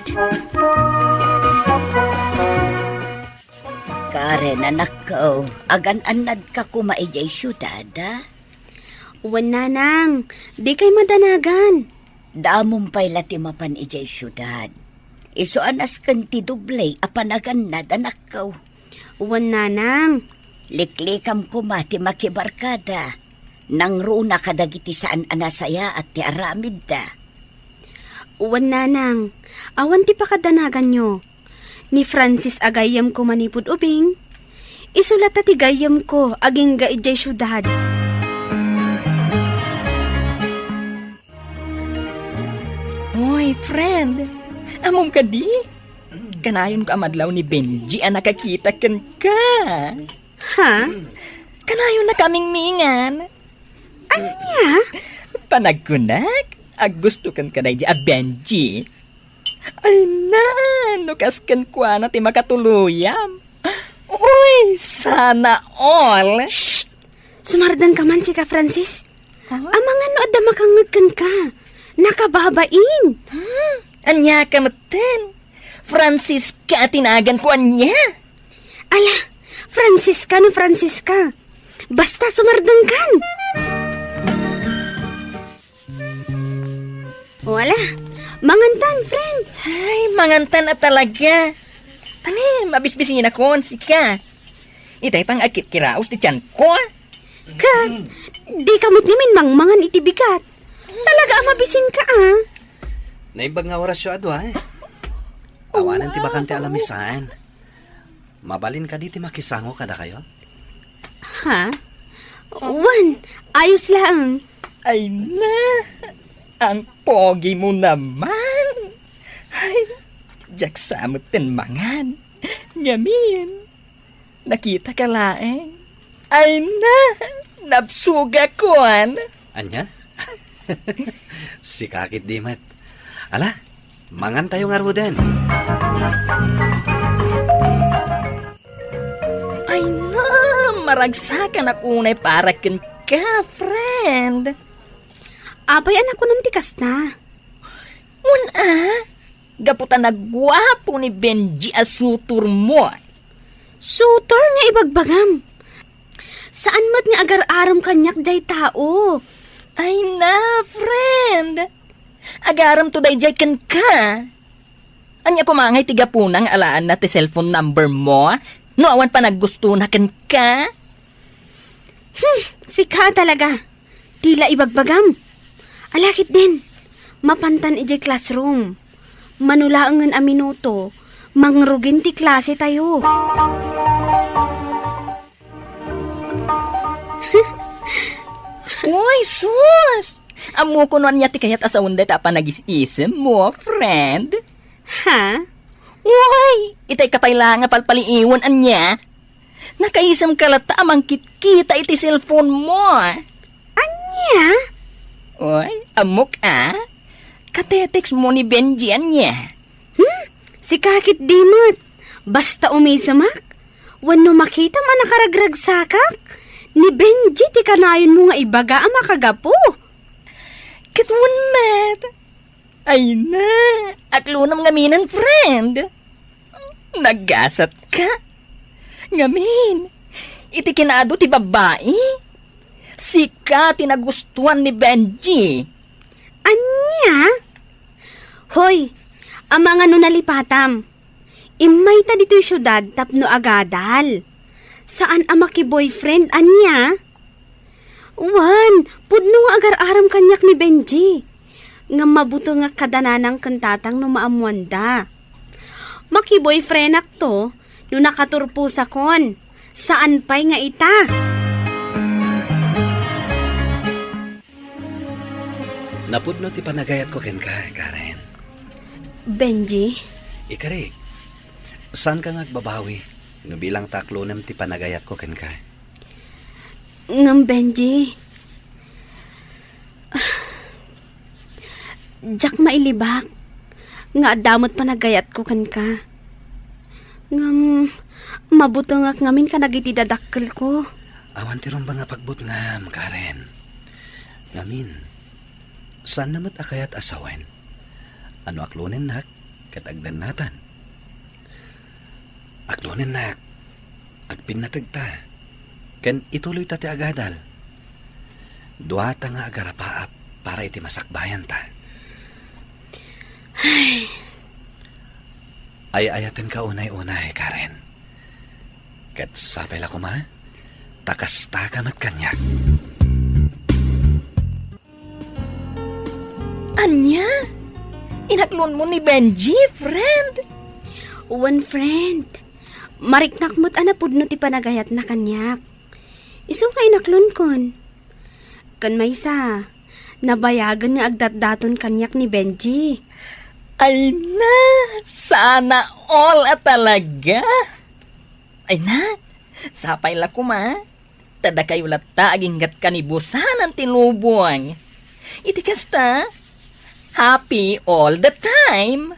Karen, anakko, agan-annadka koma idiay siudad, a? Wen, nanang, dikay madanagan. Damom pay la ti mapan idiay siudad. Isu a nasken ti doble a panagannad, anakko. Wen, nanang. Liklikam koma ti makibarkada. Nangruna kadagiti saan a nasayaat ti aramidda. Wen, nanang. Awan ti pakadanaganyo. Ni Francis a gayyemko manipud ubing, isu latta ti gayyemko agingga idiay siudad. Oy, friend, ammom kadi? Kanayonko a madlaw ni Benji a nakakita kenka. Ha? Kanayonnaka a mingmingan. Ania? Panagkunak, aggusto kenka daydi a Benji. Ay na, no kas kenkuana ti makatuluyam. Uy, sana all. Shh! Sumardengka man sika, Francis. Huh? Amangan no adda makangngeg kenka. Nakababain. Hmm? Ania ka metten? Francisca ti naganko, ania? Ala, Francisca no Francisca. Basta sumardengkan. O, ala, mangantan, friend. Ay, mangantan a talaga. Tanem, mabisbisinakon, sika. Itay pang agkitkiraos ti tianko. Ket, di ka met ngamin mangmangan iti bigat. Talaga a mabisinka, a. Naimbag nga orasyo a dua, e. Awanen ti bakante a lamisan. Mabalin kadi ti makisango kadakayo? Ha? Wen, ayos laeng. Ay na, ang pogi mo naman. Ay, diak sa metten mangan. Ngamin, nakita ka laeng. Ay na, nabsugakon. Ania? Sika ketdi met. Ala, mangantayo ngaruden. Ay na, maragsakanak unay para kenka, friend. Apay a nakunam ti kasta? Wen a, gapu ta naguapo ni Benji a sutormo. Sutor nga ibagbagam. Saan met nga agar-arem kaniak jay tao. Ay na, friend. Agarem to dayjay kenka. Ania koma ngay ti gapuna nga alaanna ti cellphone number mo? No awan panaggustona kenka? Hmm, sika talaga. Tila ibagbagam. Ala ketdin, mapantan idiay classroom. Mano laengen a minuto, mangrugin ti klase tayo. Uy, sus! Ammoko no ania ti kayat a sawen dayta a panagis-isem mo, friend. Ha? Uy, itay ka pay la nga palpaliiwen ania? Nakaisem ka latta a mangkitkita iti cellphone mo. Ania? Uy, ammok a. Katetext mo ni Benji ania? Hmm? Sika ketdi met. Basta umisemak. Wenno makitam a nakaragragsakak. Ni Benji ti kanayon mo nga ibaga a makagapu. Ket wen met. Ay na, aklonam ngaminen, friend. Nagasat ka. Ngamin, iti kinaadu ti babbai, sika ti nagustuan ni Benji. Ania? Hoy, amangan no nalipatam. Immayta ditoy siudad tapno agadal. Saan a makiboyfriend, ania? Wen, pudno nga agar-arem kaniak ni Benji. Ngem mabutengak kada nanang ken tatang no maammoanda. Makiboyfriendakto no nakaturposakon. Saan pay nga ita. Napudno ti panagayatko kenka, Karen. Benji? Ikarik, saanka nga agbabawi no bilang ta aklonem ti panagayatko kenka? Ngem, Benji, diak mailibak nga adda met panagayatko kenka. Ngem, mabutengak ngamin kadagiti dadakkelko. Awan ti rumbeng a pagbutngam, Karen. Ngamin, saanna met a kayat a sawen. Ano aklonennak ket agdennatan? Aklonennak, agpinnategta, ken ituloyta ti agadal. Duata nga agarapaap para iti masakbayanta. Ay. Ay-ayatenka unay-unay, Karen. Ket sapay la koma, ta kastaka met kaniak. Ania? Inaklonmo ni Benji, friend? Wen, friend. Mariknak met a napudno ti panagayatna kaniak. Isu nga inaklonkon. Ken maysa, nabayagen nga agdatdaton kaniak ni Benji. Ay na, sana all a talaga. Ay na, sapay la koma. Ta dakayo latta aginggat kanibusanan ti lubong. Iti kasta, happy all the time.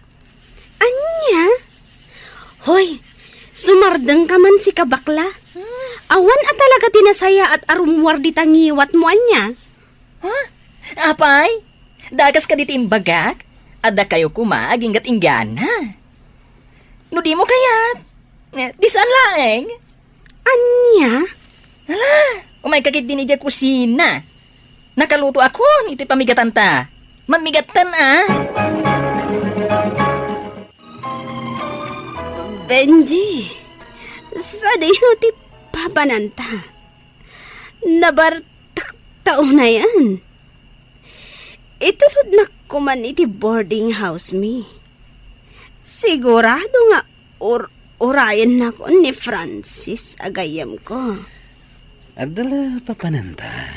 Ania? Hoy, sumardengka man, sika bakla. Hmm? Awan a talaga ti nasayaat a rummuar dita ngiwatmo, ania? Ha? Apay, dagas kadi ti imbagak? Adda kayo koma aginggat inggana. No dimo kayat, eh, di saan laeng. Ania? Ala, umayka ketdin idiay kusina. Nakalutoakon iti pamigatanta. Mamigattan a. Benji, sadino ti papananta? Nabartak ta unayen. Itulodnak koman iti boarding house mi. Sigurado nga ur-, urayennakon ni Francis a gayyemko. Adda la papananta.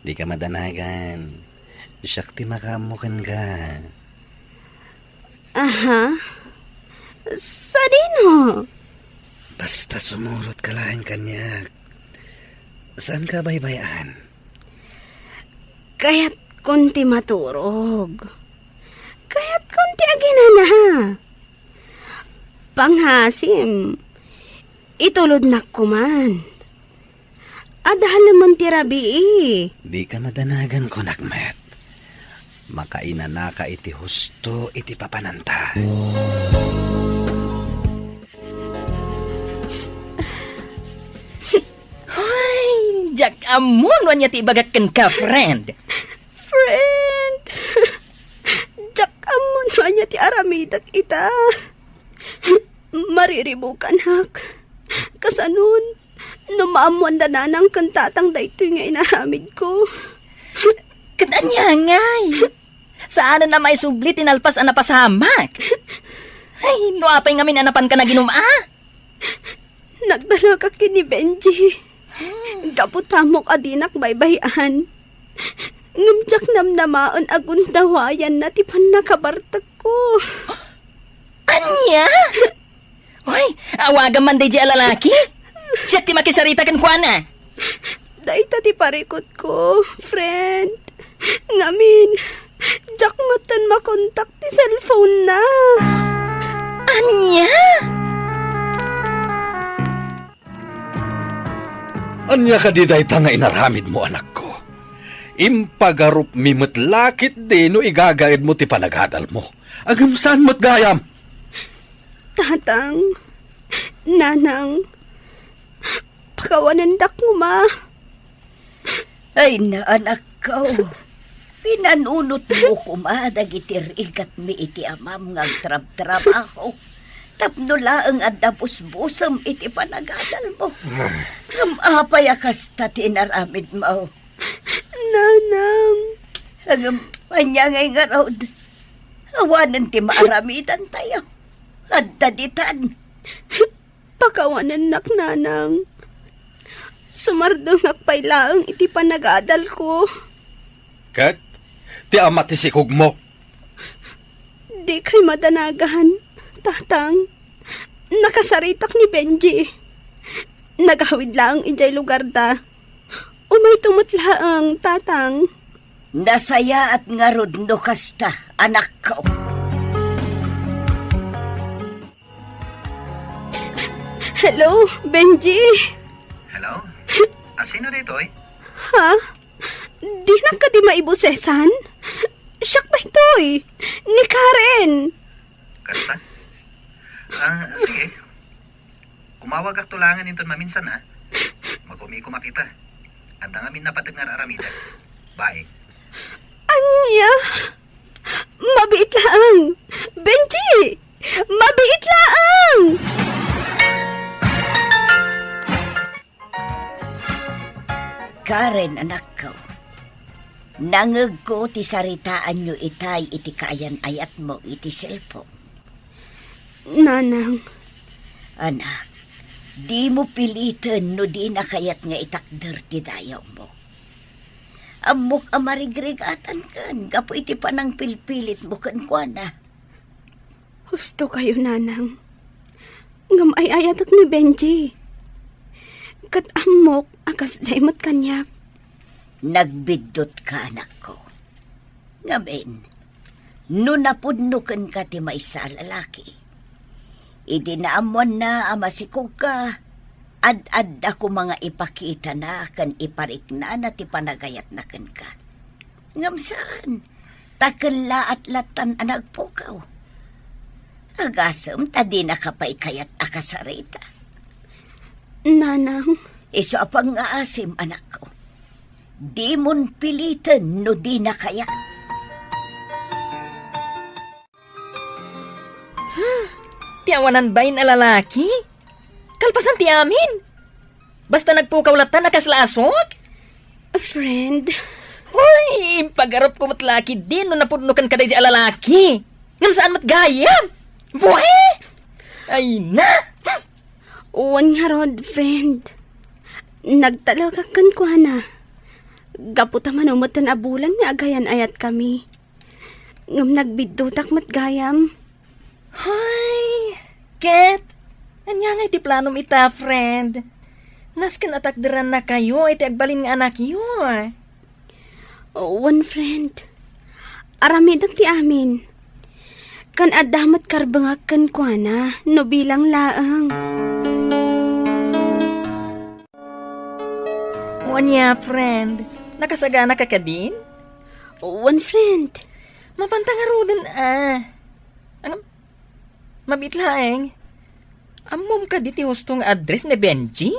Dika madanagan. Siak ti makaammo kenka. Aha. Sadino? Basta sumurotka laeng kaniak. Saanka baybay-an? Kayatkon ti maturog. Kayatkon ti aginana. Pangasim, itulodnak koman. Adalemen ti rabii. Dika madanagan, kunak met. Makainanaka iti husto iti papananta. Ay, diak ammon no ania ti ibagak kenka, friend. Friend! Diak ammon no ania ti aramidek ita. Mariribukanak. Kasanon, no maammoan da nanang ken tatang daytoy nga inaramidko. Ket ania ngay? Saanen a maisubli ti nalpas a napasamak. Ay, no apay ngamin a napanka naginum-a? Nagtalekak ken ni Benji. Gapu ta ammok a dinak baybay-an. Ngem diak namnamaen a gundawayanna ti pannakabartekko. Ania? Oy, awagam man daydiay a lalaki. Siak ti makisarita kenkuana. Dayta ti parikutko, friend. Ngamin, diak metten makontak ti cellphone-na. Ania? Ania kadi dayta nga inaramidmo, anakko? Impagarupmi met la ketdi no igagaedmo ti panagadalmo. Ngem saan met gayam? Tatang, nanang, pakawanendak koma. Ay, na, anakko. Pinanunotmo koma dagiti rigatmi iti amam nga agtrabtrabaho tapno laeng adda busbusem iti panagadalmo. Ngem apay a kasta ti inaramidmo? Nanang. Ngem ania ngay ngarud? Awanen ti maaramidantayo. Adda ditan. Pakawanennak, nanang. Sumardengak pay laeng iti panagadalko. Ket ti ama ti sikogmo? Dikay madanagan, tatang. Nakasaritak ni Benji. Nagawid laeng idiay lugarda. Umayto met laeng, tatang. Nasayaat ngarud no kasta, anakko. Hello, Benji. Hello? A, sino daytoy? Ha? Dinak kadi maibusesan? Siak daytoy, ni Karen. Kasta? A, sige. Umawagakto laengen inton maminsan, ha? Makumikumak ita. Adda ngamin napateg nga ar-aramidek. Bye. Ania? Mabiit laeng! Benji! Mabiit laeng! Karen, anakko, nangegko ti saritaanyo itay iti kaayan-ayatmo iti cellphone. Nanang. Anak, dimo piliten no dina kayat nga itakder ti dayawmo. Ammok a marigrigatankan gapu iti panangpilpilitmo kenkuana. Husto kayo, nanang. Ngem ay-ayatek ni Benji. Ket ammok a kasdiay met kaniak. Nagbiddutka, anakko. Ngamin, no napudno kenka ti maysa a lalaki, idi naammoanna a masikogka, ad-adda koma nga ipakitana ken ipariknana ti panagayatna kenka. Ngem saan, ta kellaat lattan a nagpukaw. Agasem ta dinaka pay kayat a kasarita. Nanang. Isu a pangngaasim, anakko. Dimon piliten no dina kayat. Hmm, ti awanan bain a lalaki? Kalpasan ti amin. Basta nagpukaw lattan a kasla a sok? A friend. Hoy, impagarupko met la ketdin no napudno kenka daydiay a lalaki. Ngem saan met gayam? Buhe! Ay na! Wen ngarud, friend. Nagtalekak kenkuana. Gapu ta mano metten a bulan nga agayan-ayatkami. Ngem nagbiddutak met gayam. Hay, ket, ania ngay ti planom ita, friend? Nasken a takderannakayo iti agbalin nga anakyo. Wen, friend. Aramidek ti amin. Kan adda met karbengak kenkuana no bilang laeng. O ania, friend? Nakasaganaka kadin? Wen, friend. Mapanta ngaruden, a. Ngem, mabiit laeng. Ammom kadi ti husto nga address ni Benji?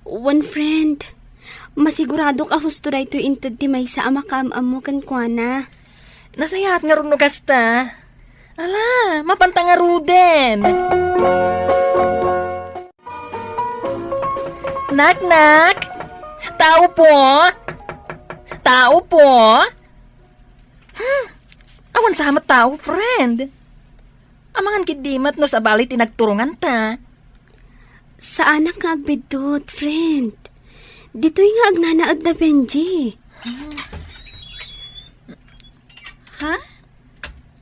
Wen, friend. Masiguradok a husto daytoy inted ti maysa a makaam-ammo kenkuana. Nasayaat ngarud no kasta. Ala, mapanta ngaruden. Nak, nak! Tao po! Tao po! Hmm, awan sa met tao, friend. Amangan ketdi met no sabali ti nagturonganta. Saanak nga agbiddut, friend. Ditoy nga agnanaed da Benji. Ha?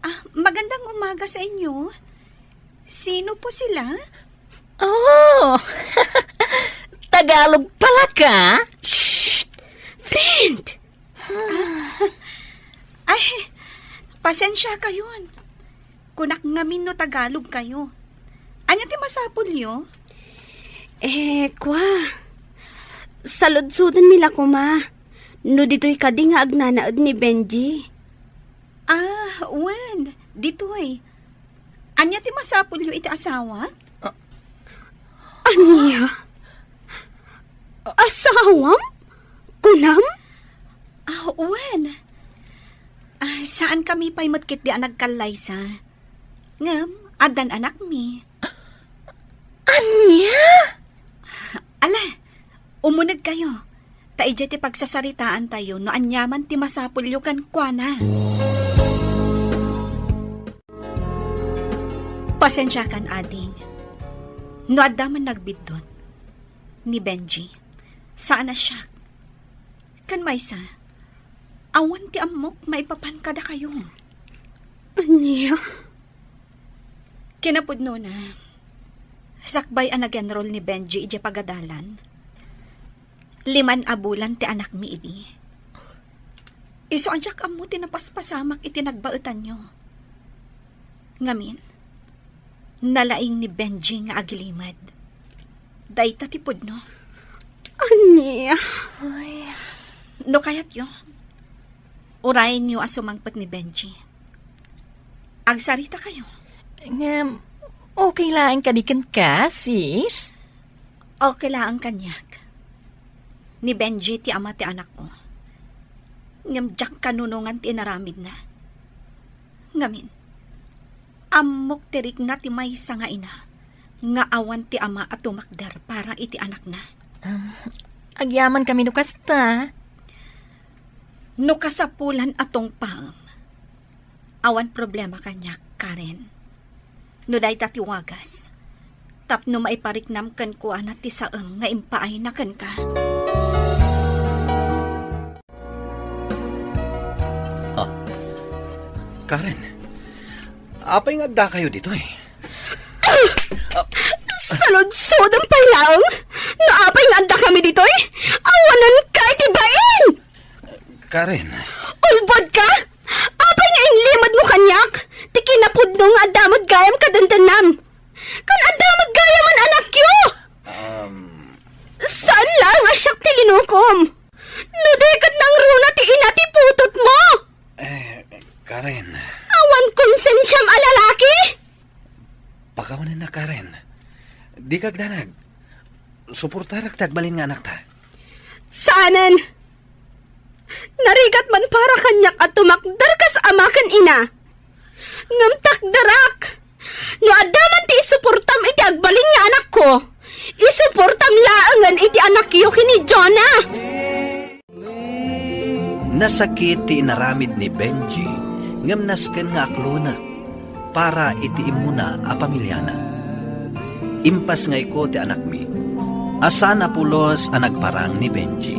Ah, magandang umaga sa inyo. Sino po sila? Oh! Tagalog pala ka? Shh! Friend! Ah, ay, pasensya kayon. Kunak ngamin no Tagalog kayo. Ania ti masapulyo? Eh, kwa. Saludsodenmi la koma. No ditoy kadi nga agnanaed ni Benji. Ah, wen, ditoy. Ania ti masapulyo iti asawa? Ah. Ania? Asawam? Kunam? Ah, wen. Ah, saan kami pay met ketdi a nagkallaysa. Ngem, addan anakmi. Ania? Ala, umuneg kayo. Ta idiay ti pagsasaritaantayo no aniaman ti masapulyo kenkuana. Pasensiakan, ading. No adda man nagbiddut, ni Benji, saan a siak. Ken maysa, awan ti ammok maipapan kadakayo. Ania? Kinapudnona, sakbay a nag-enroll ni Benji idiay pagadalan, liman a bulan ti anakmi idi. Isu a diak ammo ti napaspasamak iti nagbaetanyo. Ngamin, nalaing ni Benji nga agilimed. Dayta ti pudno. Ania? Ay. No kayatyo, urayenyo a sumangpet ni Benji. Agsarita kayo. Ngem, okay laeng kadi kenka, sis? Okay laeng kaniak. Ni Benji ti ama ti anakko. Ngem diak kanunongan ti inaramidna. Ngamin, ammok ti rikna ti maysa nga ina nga awan ti ama a tumakder para iti anakna. Um, agyamankami no kasta. No kasapulan a tungpaem, awan problema kaniak, Karen. No dayta ti wagas, tapno maipariknam kenkuana ti saem nga impaayna kenka. Ah, Karen, apay nga addakayo ditoy? Saludsodem pay laeng no apay nga addakami ditoy? Awanenka iti bain! Karen. Ulbodka? Apay nga inlimedmo kaniak ti kinapudno nga adda met gayam kadendennam? Ken adda met gayam anakyo? Um, Saan laeng a siak ti linukom? No di ket nangruna ti ina ti putotmo? Eh, Karen. Awan konsensiam a lalaki? Pakawanenna, Karen. Dika agdanag. Suportarak ti agbalin nga anakta. Saanen! Narigat man para kaniak a tumakder kas ama ken ina. Ngem takderak! No adda man ti isuportam iti agbalin nga anakko, isuportam laengen iti anakyo ken ni Jonah. Nasakit ti inaramid ni Benji, ngem nasken nga aklonek para iti immuna a pamiliana. Impasngayko ti anakmi a saan a pulos a nagparang ni Benji.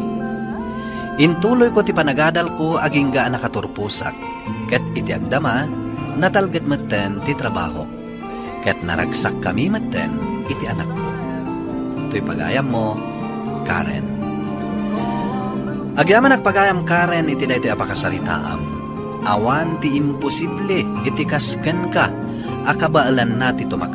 Intuloyko ti panagadalko agingga a nakaturposak, ket iti agdama, natalged metten ti trabahok. Ket naragsakkami metten iti anakko. Toy pagayammo, Karen. Agyamanak pagayam, Karen, iti daytoy a pakasaritaam. Awan ti imposible iti kas kenka a kabaelanna ti tumakder.